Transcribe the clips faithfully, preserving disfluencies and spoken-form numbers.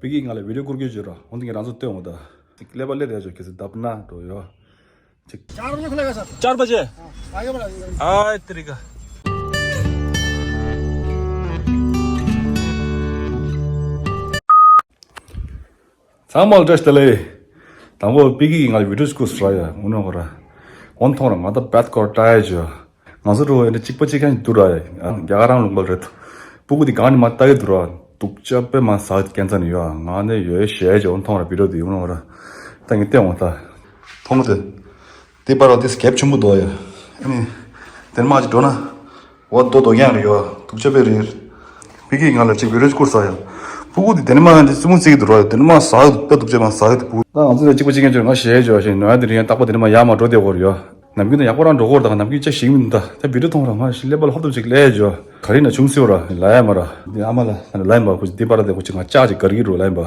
པི་ཀི་ང་ལ་བི་ཌིའོ་བསྐུར་གྱི་བརྗོད་ར། འོན་ཏེ་ངས་རང་ཚོ་སྟོན་འོང་ད། ཀླད་པ་ཀླད་དེ་ཡ་ཅོ་ཁེ་སི་ལྡབ་ན་འགྲོ་ཡོ། ཅིག་ཅར་བ་ཅོ་ཁོ་ལ་ག་ས། ཅར་བ་ཅེ། ཨ་ཡོ་མ་ལ། ཨ་ཏི་རི་ཀ། ཚང་མ་ལ་བཀྲ་ཤིས་བདེ་ལེགས། དང་པོ་པི་ཀི་ང་ལ་བི་ཌིའོ་བསྐུར་སོང་ཡ། འོ་ན་ཁོ་ར། འོན་ཐོང་ར་ང་ད་བད་ཀོར་ཏྲ་ཡ་ཅོ། ང་ཚོ་འགྲོ་བའི་འདི་གཅིག་པ་གཅིག་རྐྱང་འདུག་ར། རྒྱ་གར་རང་ལུང་པ་རེད། སྤུ་གུ་འདི་གང་ནས་མ་ལྟ་གི་འདུག་ར། སྡུག་ཅག་པས་མ་ཟ་གི་ཁྱད་མཚར་ནི་ཡོད། ང་ནས་ཡོད་ཞེས་ཅེ་འོན་ཐོང་ར་བི་ཌིའོ་འདི་ཡོང་ར། ད་ངས་བལྟས་འོང་ད། ཐོང་མོ་དེ། དེ་པར་ར་དེ་སྐེབ་ཆུང་པོ་འདུག་ཡ། ཨ་ནི། དེ་ནས་མ་ཅིག་འགྲོ་ན། འོ་དོ་དོ་ཡང་རེད་ཡོ། སྡུག་ཅག་པས་རེད། པི་ཀི་ང་ལ་གཅིག་བི་ཌིའོ་བསྐུར་ས་ཡ། སྤུ་གུ་འདི་དེ་ནས་མ་འདི་སྲིན་མོ་རྩེ་གི་འདུག་ར། དེ་ནས་མ་ཟ་གི་འདུག་དཔེ་སྡུག་ཅག་མ་ཟ་གི་འདུག་སྤུ་གུ། ད་ང་ཚོ་ལ་གཅིག་པ་གཅིག་རྐྱང་ཅོ་ང་ཞེས་ཅོ་ཞེས་ནོ་ཡ་དེ་རིང་ཡང་རྟག་པ་དེ་ནས་མ་ཡར་མར་འགྲོ་བསྡད་ཀྱི་ཡོད་རེད་ཡོ། ནམ་རྒྱུན་དང་ཡག་པོ་རང་འགྲོ་གི་ཡོད་རེད། ད་ནམ་རྒྱུན་ཅིག་ཞིག་མི་འདུག་ད་བི་ཌིའོ་མཐོང་ར་ང་ཞིག་ཀླད་པ་ལ་ཧོབ་ཐབས་ཅིག་ལས་ཅོ། ག་རེ་ན་ཆུང་སེ་བ་ར་ལ་ཡ་མ་ར། འདི་ཨ་མ་ལ་ལ་ཡ་མ་ཁོ་ཅིག་འདི་པར་ར་དེ་ཁོ་ཅིག་ང་ལྕགས་ཅིག་ག་རེ་གི་རུ་ལ་ཡ་མ།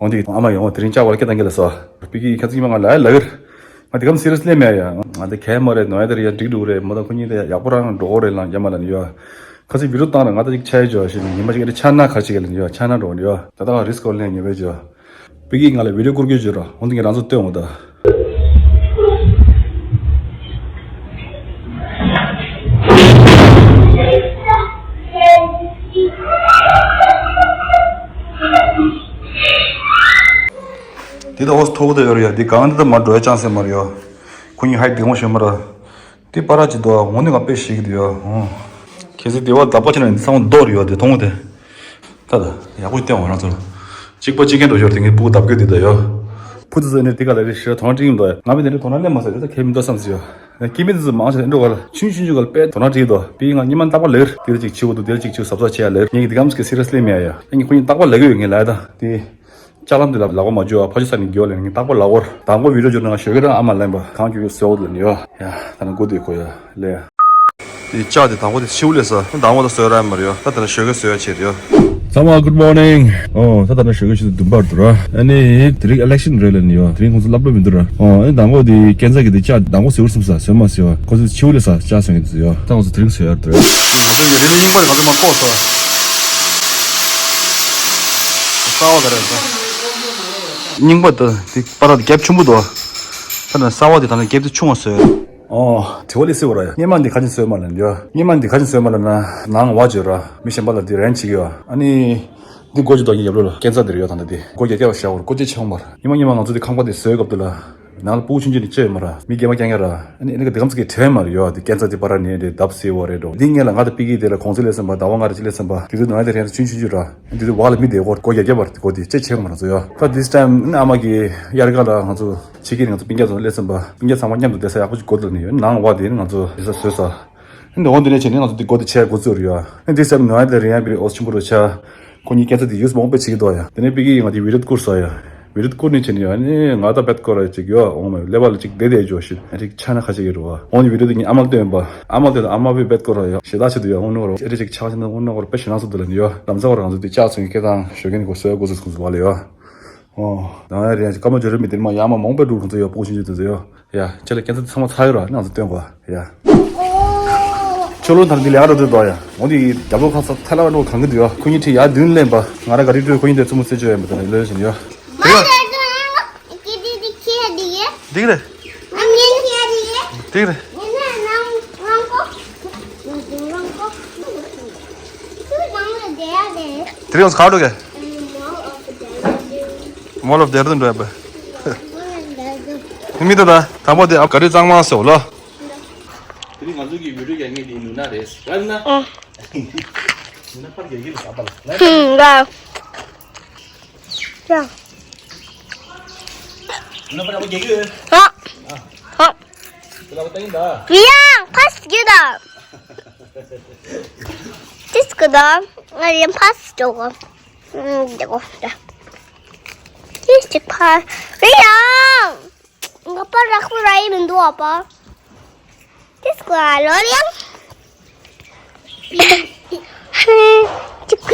འོན་ཏེ་ཨ་མ་ཡོང་བ་དེ་རིང་ལྕགས་པ་ལ་སྐད་བཏང་གི་ལ་སོ། པི་ཀི་ཁ་ཚིག་མ་ང་ལ་ཡ་ལ་གིར། ང་དེ་གམ་སི་རི་ཡས་ལི་མེད་ཡ། ང་དེ་གལ་མ་རེད་ནོ་ཡ་དེ་རེད་ཡ་འགྲིག་འགྲོ་གི་རེད་མོ། ད་ཁོ་གཉིས་དེ་ཡག་པོ་རང་འགྲོ་གི་རེད་ལ་ཡ་མ་ལ་ནི་ཡོ། ཁ་ཚིག་བི་ཌིའོ་བཏང་ར་ང་ད་ཅིག་ཆ་ཡ་ཅོ་ཞེས་ཉི་མ་ཅིག་རེ་ཆ་ན་ཁ་ཅིག་ལ་ནི་ཡོ་ཆ་ན་འགྲོ་ནི་ཡོ། ད་ད་རིས་ཀོ་ལེན་ཉེ་བའི་ཅོ། པི་ཀི་ང་ལ་བི་ཌིའོ་བསྐུར་གྱི་བརྗོད་ར། འོན་ཏེ་ངས་རང་ཚོ་སྟོན་འོང་ད། འདི་ད་འོ་མཐོ་པོ་ད་ཡོད་རེད་ཡ། འདི་གང་འདི་ད་མར་འགྲོ་ཡ་ཅང་སེ་མ་རེད་ཡ། ཁོ་གཉིས་ཧའི་ཊི་འདི་མོ་ཞིག་མ་རེད། དེ་པར་ར་ཅིག་འདུག་འོ་ནི་ང་དཔེ་ཞིག་འདུག་ཡ། འོ། གལ་སྲིད་དེ་བ་ལྡབ་པ་ཆེ་ན་འདི་ཚང་མ་རྡོ་རེད་ཡ། དེ་མཐོང་གི་དེ། ད་ད་ཡག་པོ་བསྟན་འོང་རང་ཚོར། གཅིག་པ་གཅིག་རྐྱང་འགྲོ་ཞོར་དེ་ངའི་སྤུ་གུ་ལྡབ་སྐྱོ་འདི་ད་ཡ། ཕུ་ཚུ་ཚོ་ནི་དེ་ག་ལ་རེ་ཞེས་དོ་སྣང་སྤྲད་ཀྱི་མི་འདུག་ཡ། ང་མི་དེ་འདྲ་དོ་སྣང་སླེབས་མ་སོང་། དེ་ཚོ་ཁྱད་མི་འདུག་བསམ་སྲིད་ཡ། ཡང་སྐྱེ་དམན་དེ་ཚོ་མང་ཆེ་འགྲོ་ག་ལ་ཆུང་ཆུང་ཆུང་ག་ལ་དཔེ་དོ་སྣང་སྤྲད་ཀྱི་འདུག་པི་ང་སྔོན་མ་རྟག་པར་ལབ་ཀྱི་རེད། དེ་ལ་ཅིག་བྱེད་དགོས་འདུག་དེ་ལ་ཅིག་བྱེད་གཟབ་གཟབ་བྱེད་ཡ་ལབ་ཀྱི་རེད། ངས་དེ་གམ་ཅིག་གི་སི་རི་ཡས་ལི་མེད་ཡ། ངས་ཁོ་གཉིས་རྟག་པར་ལབ་ཀྱི་ཡོད་ངས་ལབ་ཡ་ད། དེ། ལྕགས་ལམ་དེ་ལ་ལག་པ་མ་འཇུ་བ་ཕ་ཆུ་ས་ནས་རྒྱོ་ལ་ངས་རྟག་པར་ལབ་ཀྱི་ཡོད། དང་པོ་བི་ཌིའོ་འཇུ་ན་ང་ཞོགས་ཀས་རང་ཨ་མ་ལབ་པ་གང་རྒྱུ་ཡོད་ཟེར་འོ་ལབ་ནས་ཡོད་ཡ། ད་ནི་སྒོ་དེ་ཁོ་ཡ་ལས་ཡ། དེ་ལྕགས་དེ་དང་པོ་དེ་ཤིའུ་ལས་ས་དང་པོ་ད་བཟོས་ར་མ་རེད་ཡ། ད་དེ་ལ་ཞོགས་ཀས་བཟོས་ཡ་ཆེ་རེད་ཡ། ཚང་མ་good morning། ཨོ་ད་ད་ནི་ཞོགས་ཀས་ཆུ་ཚོད་བདུན་པར་འདུག་ར། ཨ་ནི་དེ་རིང་ཨི་ལེག་ཤན་རེད་ལབ་ནས་ཡོད། དེ་རིང་ཁོང་ཚོ་སློབ་གྲྭ་མི་འདུག་ར། ཨོ་ཨ་ནི་དང་པོ་དེ་ཁྱད་མཚར་གྱི་དེ་ལྕགས་དང་པོ་ཟེར་བར་སེམས་ས་བཟོས་མ་ཟེར་བ་ཁོ་ཚོ་ཤིའུ་ལས་ས་ལྕགས་བཟོས་ཡིན་ཟེར་ཡ། ད་ཁོང་ཚོ་དེ་རིང་བཟོས་ཡ་འདུག་ར། ང་ཚོ་ཡ་རེ་རེ་རྙིང་པ་རེད། ང་ཚོ་མ་ལྐོག་ས། གསར་པ་ག་རེ་རེད། རྙིང་པ་དེ་དེ་པར་ར་དེ་རྒྱབ་ཆུང་པོ་འདུག་ད་ནི་གསར་པ་དེ་ད་ནི་རྒྱབ་དེ་ཆུང་བ་བཟོས། ཨོ། དྲི་བ་ལས་སྲིད་པ་ར་ཡ། སྔོན་མ་འདི་ག་ཅིག་བཟོས་མ་ལབ་ཡ། སྔོན་མ་འདི་ག་ཅིག་བཟོས་མ་ལབ་ན་ནང་བ་བརྗོད་ར་མི་གཞན་པ་ལ་འདི་རེན་བྱེད་ཀྱི་ཡོད། ཨ་ནི། འདི་སྒོ་ཅིག་འདུག་ཡ། རྒྱབ་ལོགས་ལ་སྐས་འཛེག་འདི་རེད་ཡ། ད་ལྟ་འདི་སྒོ་རྒྱག་རྒྱག་པ་བཞག་པར་སྒོ་ཅིག་ཕྱེ་འོང་མ་ར། སྔོན་མ་སྔོན་མ་ང་ཚོ་འདི་ཁང་པ་འདི་བཟོས་སྐབས་དེ་ལ། ནང་ལ་སྤུ་གུ་ཆུང་ཆུང་འདི་ཅོ་ཡོད་མ་ར། མི་སྐྱེས་མ་སྐྱེ་མཁན་ར། ཨ་ནི་ཨ་ནི་ག་འདི་གམ་ཚིག་གི་དྲན་མ་རེད་ཡ། འདི་སྐས་འཛེག་འདི་པར་ར་ནས་འདི་ལྡབ་སེ་བ་རེད་འགྲོ། འདི་སྔོན་ལ་ང་དང་པི་ཀི་དེ་ལ་གུང་སེང་སླེབས་ཙམ་པ་ཟླ་བ་ལྔ་རེ་ཅིག་སླེབས་ཙམ་པ་དེ་དུས་ནང་དེ་རན་ཆུང་ཆུང་ཆུང་ར། འདི་དུས་བ་ལ་མི་བསྡད་སྐོར་སྒོ་རྒྱག་རྒྱག་པར་སྒོ་དེ་ཅེ་ཆེ་གི་མ་ར་ཚོ་ཡ། ད་this time ཨ་ནི་ཨ་མ་གི་དབྱར་ཁ་ལ་ང་ཚོ་ཕྱི་རྒྱལ་ནས་ང་ཚོ་སྤུན་ཀྱག་ཚོ་སླེབས་ཙམ་པ་སྤུན་ཀྱག་ཚང་མ་མཉམ་དུ་བསྡད་ས་ཡག་པོ་ཅིག་དགོས་འདུག་ནི་ཡོད། ནང་བ་དེ་ནི་ང་ཚོ་བསྡད་ས་བཟོས་ས། འདི་འོང་འདི་ནས་བྱས་ནས་ང་ཚོ་འདི་སྒོ་འདི་ཕྱེ་འགོ་བཙུགས་རེད་ཡ། འདི་སེམས་ནང་ཡ་དེ་རེད་ཡ། བི་རི་ཨོ་ཆེན་པོ་རུ་ཆ། ཁོ་གཉིས་སྐད་ཆ་འདི་ཡུས་མང་པོ་བྱེད་ཀྱི་འདུག་ཡ། དེ་ནས་པི་ཀི་ཡིས་ང་འདི་བི་ཌིའོ་བསྐུར་སོང་ཡ། བི་ཌིའོ་བསྐུར་ནས་བྱས་ནས་ཡ་ནི་ང་ད་བེད་སྐོར་ར་ཅིག་ཡོད་འོང་མ་ཡོད་ཀླད་པ་ལ་ཅིག་བསྡད་བསྡད་འཇོག་ཤིག་ཨ་ཅིག་ཆ་ན་ཁ་ཅིག་ཡོད་རུ་བ། འོང་ནི་བི་ཌིའོ་འདི་ངས་ཨ་མ་ལ་སྟོན་པ་ཨ་མ་ལ་སྟོན་ཨ་མ་བི་བེད་སྐོར་ར་ཡ་ཞེ་ད་ཆེ་འདུག་ཡ། འོང་ནོ་ར་ཨེ་རེ་ཅིག་ཆ་ཆེ་ན་འོང་ནོ་ར་དཔེ་ཞེ་ན་སོ་འདུག་ལ་ནི་ཡ། ལམ་སང་བ་རང་ཚོ་འདི་ལྕགས་ཚོན་སྐད་དང་ཞོགས་ཀས་ནི་གོ་སོ་ཡ་གོ་སོ་སོ་བ་ལ་ཡ། ཨོ། ནང་ཡ་རེད་སྐར་མ་འབྱོར་རེད་མི་དེ་མ་ཡ་མ་མང་པོ་འགྲོ་ཁོང་ཚོ་ཡ་སྤུ་གུ་ཆུང་ཆུང་དེ་ཚོ་ཡ། ཡ། ཁྱེད་ལ་སྐད་ཆ་ཚང་མ་ཚར་ཡོད་ར་ནང་ཚོ་སྟོན་གོ་ཡ། ཁྱོད་ལོ་ཐང་འདི་ལས་ཨ་རོ་དུ་དོ་ཡ། འོ་འདི་རྒྱབ་ལོ་ཁ་ས་ཐ་ལ་བ་འགྲོ་གང་གི་འདུག་ཡ། ཁོ་གཉིས་ཁྲི་ཡ་བདུན་ལེན་པ་ང་ར་ག་རི་སྤྲོད་ཁོ་གཉིས་དེ་ཙུ་མོ་སེ་ཅོ་ཡ་མི་དང་ལོས་བཞིན་ཡ། འདི་ག་འདི་ག་འདི་ག་འདི་ག་འདི་ག་རེད། དེ་རིང་ང་ཚོ་ག་རེ་འགྲོ་གས། Mall of Dehradun འགྲོ་ཡ་པ། མི་ད་ད་དང་པོ་དེ་ཨ་ག་རེ་གཙང་མ་སོ་ལོ། དེ་ནི་ང་ཚོ་གི་བི་ཌིའོ་རྒྱག་མཁན་དེ་ནུ་ན་རེད། ར་ནུ་ན། ཨ། ནུ་ན་ཕར་རྒྱག་གི་རེད་ཨ་པ་ལ། ཧུམ་ར། ཡ། ཡ། ཡ། ཡ། ཕ་སི་གི་ད། ཏིས་ཀུ་ད། ང་ཡང་ཕ་སི་ཅོ་གོ། ཨུམ། དེ་གོ་ད། ཏིས་ཅིག་ཕ། རེད་ཡ། ང་པ་རག་པོ་ར་ཡི་མི་འདུག་ཨ་པ། ཏིས་ཀོ་ལོ་རེད་ཡང་།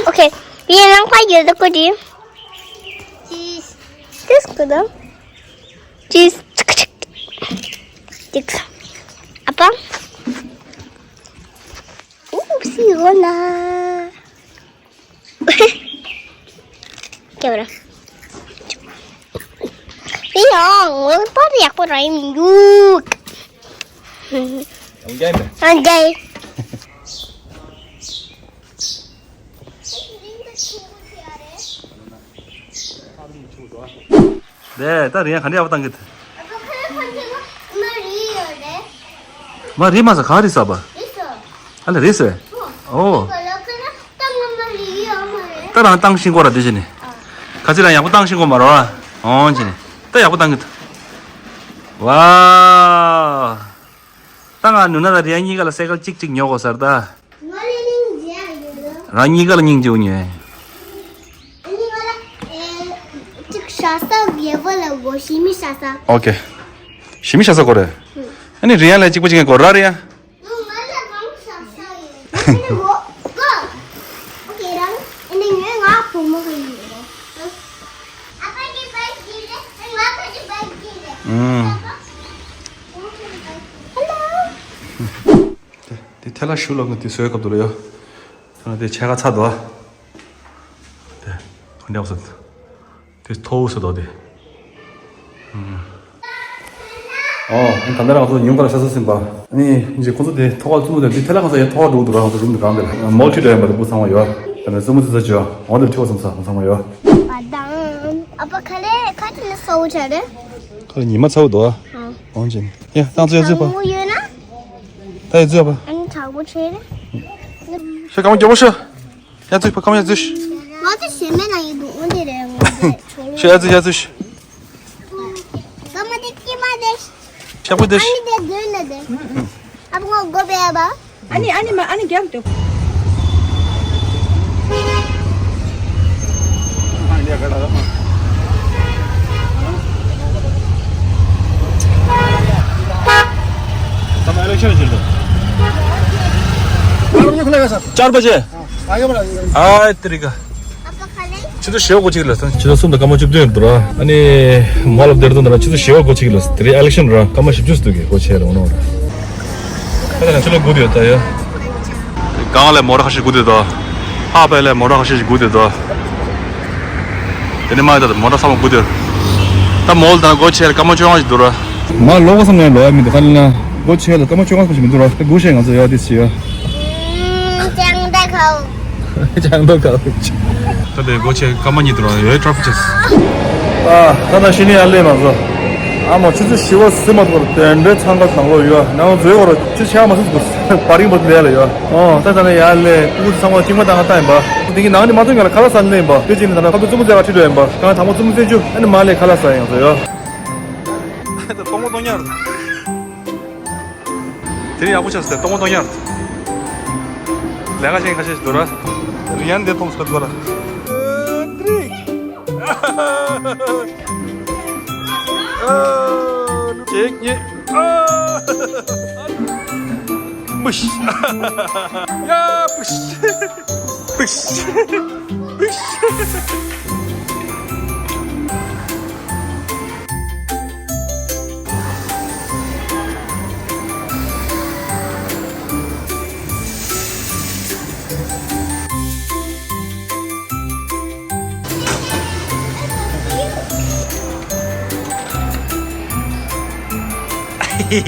ཨོ་ཁེ། ཡིན་རང་ཕ་ཡོད་ད་ཀོ་དི། ཏིས་ཀོ་ད། ཏིས། ཏིས། ཨ་པ། ཨུ་སི་ཧོ་ན། སྐྱབས་ར། ཡང་ངོ་པར་ཡག་པོ་ར་ཡིན་འདུག་ཨང་རྒྱལ་མེད། ཨང་རྒྱལ། དེ་ད་རིང་ག་འདྲ་ཡག་པོ་བཏང་གི་འདུག་མ་རིག་མ་ས་ག་རིག་ས་པ། ཨ་ལ་རིག་ས། ཨོ། ད་རང་བཏང་ཤིང་སྐོར་ར་དེ་བྱས་ནས། ག་ཚོད་རང་ཡག་པོ་བཏང་ཤིང་སྐོར་མ་རོ། ཨོ་བྱས་ནས་ད་ཡག་པོ་བཏང་གི་འདུག་ཝའོ། ད་ང་ནུ་ན་ད་རིང་གཉིས་ཀ་ལ་སའི་ཀལ་གཅིག་གཅིག་ཉོ་དགོས་ས་རེད་ད། ང་ལ་སྙིང་རྗེ་ཡོད་ལ། རང་གཉིས་ཀ་ལ་སྙིང་རྗེ་ཡོད་ཉོས། ཨ་ནི་ང་ལ་ཨེ་གཅིག་ཤ་ས་རྒྱལ་པོ་ལ་གོ་ཞི་མི་ཤ་ས། ཨོ་ཁེ། ཞི་མི་ཤ་ས་གོ་རེད། ཨ་ནི་རི་ཡན་ལ་གཅིག་པ་གཅིག་གོ་ར་རི་ཡན། ང་ལ་རང་ཤ་ས་ཡོད། ཨ་ནི་གོ་གོ། ཨོ་ཁེ་རང་ཨ་ནི་ངས་ང་བུ་མོ་གི་ཡིན། ཨ་ཕ་གི་བའི་ཀི་རེད། ང་ཕ་གི་བའི་ཀི་རེད། ཨུམ། ཧེ་ལོ། དེ་དེ་ཐལ་བ་ཞུ་ལབ་ན་དེ་བཟོས་སྐབས་དུ་ལ་ཡོ། ད་དེ་ཕྱེད་ཀ་ཚར་འདུག་དེ་ག་འདྲ་བཟོ། དེ་ཐོག་བཟོ་འདུག་དེ། ཨོ། ད་ལྟ་རང་ཚོ་ཉུང་མཁར་ཤ་ས་ཟིན་པ། ཨ་ནི་ཅི་ཁོ་ཚོ་དེ་ཐོག་ཁ་བཙུན་མོ་དེ་དེ་ཐལ་བ་ཁ་ས་ཡ་ཐོག་འགྲོ་འདུག་རང་ཚོ་རུམ་དུ་གང་དེ་ལ་མོལ་ཁྲི་འདྲ་ཡོད་པ་དེ་བུ་ཚང་མ་ཡོད། ད་ནི་བཙུན་མོ་ཚོ་ཚོ་ཅོ་འོ་དེ་ཁྲི་བ་ཚང་ས་ཚང་མ་ཡོད། ཨ་ཕ་ག་ལེ་ག་ཅི་ལ་སོ་བོ་ཆ་རེད། ཁ་ལ་ཉི་མ་ཚ་བོ་འདུག་ཨ། འོང་ཅིན། ཡ་ཏང་ཙུ་ཡ་ཙུ་པ། ཡོད་ན། ད་ཡ་ཙུ་ཡ་པ། ཨ་ནི་དྲག་པོ་ཆེ་རེད། ཤ་སྐམ་རྒྱལ་པོ་ཤ། ཡ་ཙུ་པ་སྐམ་ཡ་ཙུ་ཤ། ང་ཚོ་ཞེ་མེད་ན་ཡིན་འདུག་འོན་ཏེ་རེད་ང་ཚོ་ཆོ་ལོ། ཤ་ཡ་ཙུ་ཡ་ཙུ་ཤ། སྐམ་མ་དེ་སྐྱེ་མ་དེ། ཤ་པོ་དེ་ཤ། ཨ་ནི་དེ་དོན་ན་དེ། ཨ་བོ་ང་མགོ་པས་ཨ་བ། ཨ་ནི་ཨ་ནི་མ་ཨ་ནི་རྒྱབ་དུ། चार बजे। आए तेरी का। ཆུ་ཚོད་བཞི་པ་འགོ་ཚུགས་ལ། ཆུ་ཚོད་གསུམ་དང་སྐར་མ་བཅུ་བདུན་ཡོད་འདུག་ར། ཨ་ནི་མོ་ལ་སྡེར་དོན་དང་ཆུ་ཚོད་བཞི་པ་འགོ་ཚུགས་ལ། དེ་རིང་ཨ་ལེག་ཤན་ར་སྐར་མ་བཞི་བཅུ་ཙམ་འགོ་ཚུགས་ལ་འོང་ནོ་ར། ཨ་ནི་ཆུ་ལོག་སྒུག་ཡོད་ད་ཡ། གང་ལས་མོ་ཊ་ཁ་ཤས་སྒུག་བསྡད་དོ། ཧ་པེ་ལས་མོ་ཊ་ཁ་ཤས་སྒུག་བསྡད་དོ། དེ་ནི་མ་ཡོད་ད་མོ་ཊ་ཚང་མ་སྒུག་བསྡད། ད་མོ་ལ་ད་སྒོ་ཕྱེ་ལ་སྐར་མ་བཅོ་ལྔ་ཞིག་འདུག་ར། མ་ལོག་པ་བསམ་ནས་ལོག་ཡ་མི་འདུག་ག་ལ་ན། སྒོ་ཕྱེ་ལ་སྐར་མ་བཅོ་ལྔ་ཙམ་ཞིག་མི་འདུག་ར། ད་སྒུག་ཤེས་ང་ཚོ་ཡ་དེ་ཞིག་ཡ། ཅང་ད་ཁའོ། ཅང་ད་ཁའོ། ད་དེ་སྒོ་ཕྱེ་སྐར་མ་གཉིས་འདུག་ར་ཡོད་ཊ་ཕིག་ཅེས། ཨ་ད་ད་ཤི་ནི་ཡ་ལེ་མ་བཟོ། ཨ་མ་ཆུ་ཚོད་བཞི་པ་ཟིན་མ་ཐུབ་པར་དེ་འདྲའི་འཚང་ཁ་ནང་ལོག་ཡོད་ནང་འཛུལ་བར་ཆུ་ཆགས་མ་ཐུབ་པར་པར་རིང་པོ་ལས་ལ་ཡོད། ཨོ་ད་ད་ནི་ཡ་ལེ་སྤུ་གུ་ཚང་མ་གཅིག་མ་བཏང་ག་ལྟ་ཡིན་པ། དེ་གི་ནང་ནི་མ་ཐོན་ག་ལ་ཁ་ལག་ཟ་ནི་ལེན་པ་དེ་ཅི་ནི་ད་ན་ཁ་ཐུ་ཙུ་མུ་ཙེ་ག་ཁྲིད་འགྲོ་ཡིན་པ་གང་དང་པོ་ཙུ་མུ་ཙེ་ཅུ་ཨ་ནི་མ་ལེ་ཁ་ལག་ཟ་ཡང་ཟ་ཡོད། ད་ཏོང་མོ་ཏོང་ཉར། དེ་ཡག་པོ་ཆགས་སོང་། སྟོང་པ་སྟོང་ཡར། ལས་ཀ་བྱེད་ཁ་ཤས་ཤིག་འདུག་ར། རི་ཡན་དེ་མཐོང་སོང་འདུག་ར། གཅིག་གཉིས། པུཤ། ཡ་པུཤ། པུཤ། པུཤ། ཨང་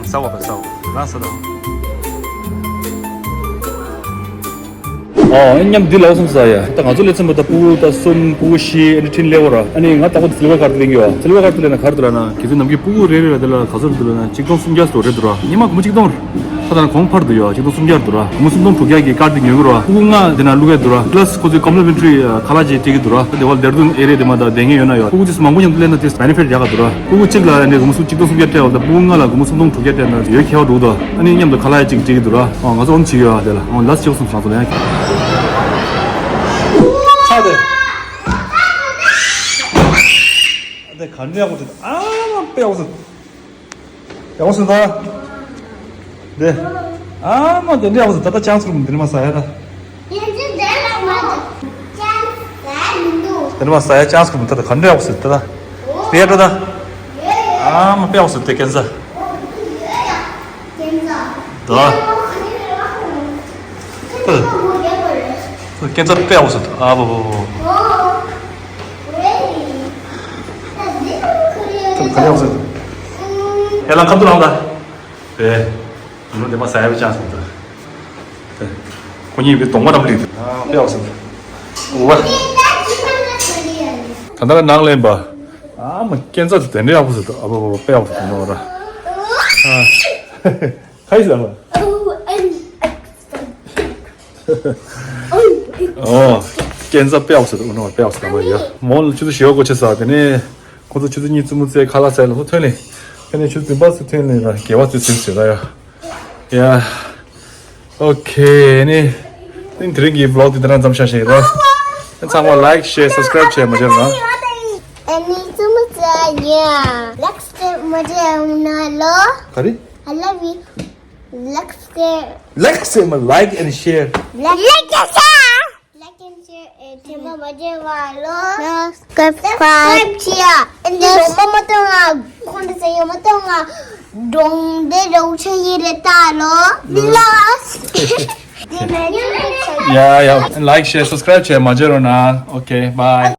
ས་བ་པ་ས་བ་རང་ས་དང་། ཨོ་ཨེ་མཉམ་འདི་ལ་སོང་ས་ཡ། ད་ང་ཚོ་ལས་ཚན་པ་ད་སྤུ་གུ་ད་གསུམ་སྤུ་གུ་བཞི་ཨེ་འདྲ་ཁྲིན་ལེ་བོ་ར། ཨ་ནི་ང་ད་ཁོ་སིལ་བར་ཀར་དུ་ལེན་གྱི་ཡོད། སིལ་བར་ཀར་དུ་ལེན་ན་གར་དུ་ལ་ན་གལ་སྲིད་ནམ་རྒྱུན་སྤུ་གུ་རེ་རེ་ལ་དེ་ལ་ག་ཚོད་དུ་ལ་ན་ཆིག་སྟོང་སུམ་བརྒྱ་སོ་རེད་དུ་ར། ཉི་མ་སྒོར་མོ་ཆིག་སྟོང་རེད། ད་ད་ན་གོང་འཕར་དུ་ཡོད། ཆིག་སྟོང་སུམ་བརྒྱ་དུ་ར། སྒོར་མོ་སུམ་སྟོང་དྲུག་བརྒྱ་གི་ཀར་དེ་ཉོ་གི་ར། སྤུ་གུ་ལྔ་དེ་ན་བླུག་གི་དུ་ར། པ་ལ་སི་ཁོ་ཚོས་ཀོམ་ལི་མེན་ཊ་རི་ཁ་ལག་ཅིག་སྤྲད་ཀྱི་དུ་ར། དེ་བ་ལ་སྡེར་དོན་ཨེ་རེ་དེ་མ་ད་དེ་ངེས་ཡོད་ན་ཡོད། སྤུ་གུ་ཅིག་མང་པོ་མཉམ་དུ་ལེན་ན་དེ་བེ་ནི་ཕིཊ་ཡག་ག་དུ་ར། སྤུ་གུ་གཅིག་ལ་ཡང་ནས་སྒོར་མོ་སུམ་ཆིག་སྟོང་སུམ་བརྒྱ་སྤྲད་བ་དང་སྤུ་གུ་ལྔ་ལ་སྒོར་མོ་སུམ་སྟོང་དྲུག་བརྒྱ་སྤྲད་ན་ཡོད་ཁྱད་པར་འདུག་དོ། ཨ་ནི་མཉམ་དུ་ཁ་ལག་ཅིག་སྤྲད་ཀྱི་འདུག་ར། ཨ་ང་ཚོ་ཨོམ་བྱེད་ཀྱི་ཡོད་ཨ་དེ་ལ་ཨོ་ལ་སི་ཆེ་བོ་སུམ་ཆང་ཚོ་ལ་ཡང་། ཚ་དེ། དེ་ག་འདྲ་ཡག་པོ་འདུག་ཨ་མ་དཔེ་ཡག་པོ་འདུག་ཡག་པོ་འདུག་ད། དེ། ཨ་མ་དེ་འདྲ་ཡག་པོ་འདུག་ད་ལྟ་ཅང་ཚུར་མི་འདིར་མ་ཟ་ཡ་ད། དེ་ནི་མ་ཟ་ཡ་ཅང་སྐུ་མི་ཐ་ད་ག་འདྲ་ཡག་སྲིད་ད་ད། རེད་འགྲོ་ད། ཨ་མ་དཔེ་ཡག་སྲིད་དེ་ཀན་ས། ད། ཁྱེད་ཚོ་དཔེ་ཡག་པོ་བཟོས་འདུག་ཨ་བོ་བོ་བོ། ཁྱེད་ཚོ་ག་རེ་ཡག་པོ་བཟོས་འདུག་ཨེ་ལ་ཁ་ཐུག་ལངས་ད། དེ། ལོ་དེ་མ་ཟ་ཡ་བའི་ཅང་སོང་ད། དེ། ཁོ་གཉིས་པའི་གདོང་པ་འགྲམ་ལིག་འདུག་ཨ་དཔེ་ཡག་པོ་བཟོས་འདུག་ཝ། ད་ལྟ་ནང་ལེན་པ། ཨ་མ་ཁྱེད་ཚོ་དེ་འདྲ་ཡག་པོ་བཟོས་འདུག་ཨ་བོ་བོ་དཔེ་ཡག་པོ་བཟོས་འདུག་ཨ། ཧའི་ཟེར་བ། ཨོ། ཨོ། ཁྱེད་ཚོ་དཔེ་ཡག་པོ་བཟོས་འདུག་ཨུ་ནོ་དཔེ་ཡག་པོ་བཟོས་འདུག་ཡ། མོ་ལ་ཆུ་ཚོད་བཞི་པ་སྒོ་ཕྱེ་ས་དེ་ནས། ཁོ་ཚོ་ཆུ་ཚོད་གཉིས་རྩེད་མོ་རྩེ་ཁ་ལག་རྩེ་ལ་སོ་ཐོན་ནས། ཕན་ནས་ཆུ་ཚོད་བདུན་པ་སུ་ཐོན་ནས་ལ་དགེ་བ་ཚོས་ཟིན་ཟེར་ད་ཡ། ཡ། ཨོ་ཁེ་ནི། དེ་རིང་གི་བློག་དེ་འདི་རང་མཚམས་བཞག་བྱས་ཡོད། ཚང་མ་ལའིག་ཤེར་སབ་སི་ཀ་རའིབ་བྱས་མ་བརྗེད་རོགས་གནང་། ཨ་ནི་རྩེད་མོ་རྩེ་ཡ། ལའིག་ཤེར་མ་བརྗེད་རོགས་གནང་ལོ། ག་རེ། I love you. Like, share. Like, share, my like and share. Like, like and share. Like and share. Eh, thema baje walo. Subscribe. Subscribe chia. Indi dong ba matonga. Konde se yo matonga. Dong de dong che yire ta lo. Los. Yeah, yeah. Like, share, subscribe, share, majero na. Okay, bye.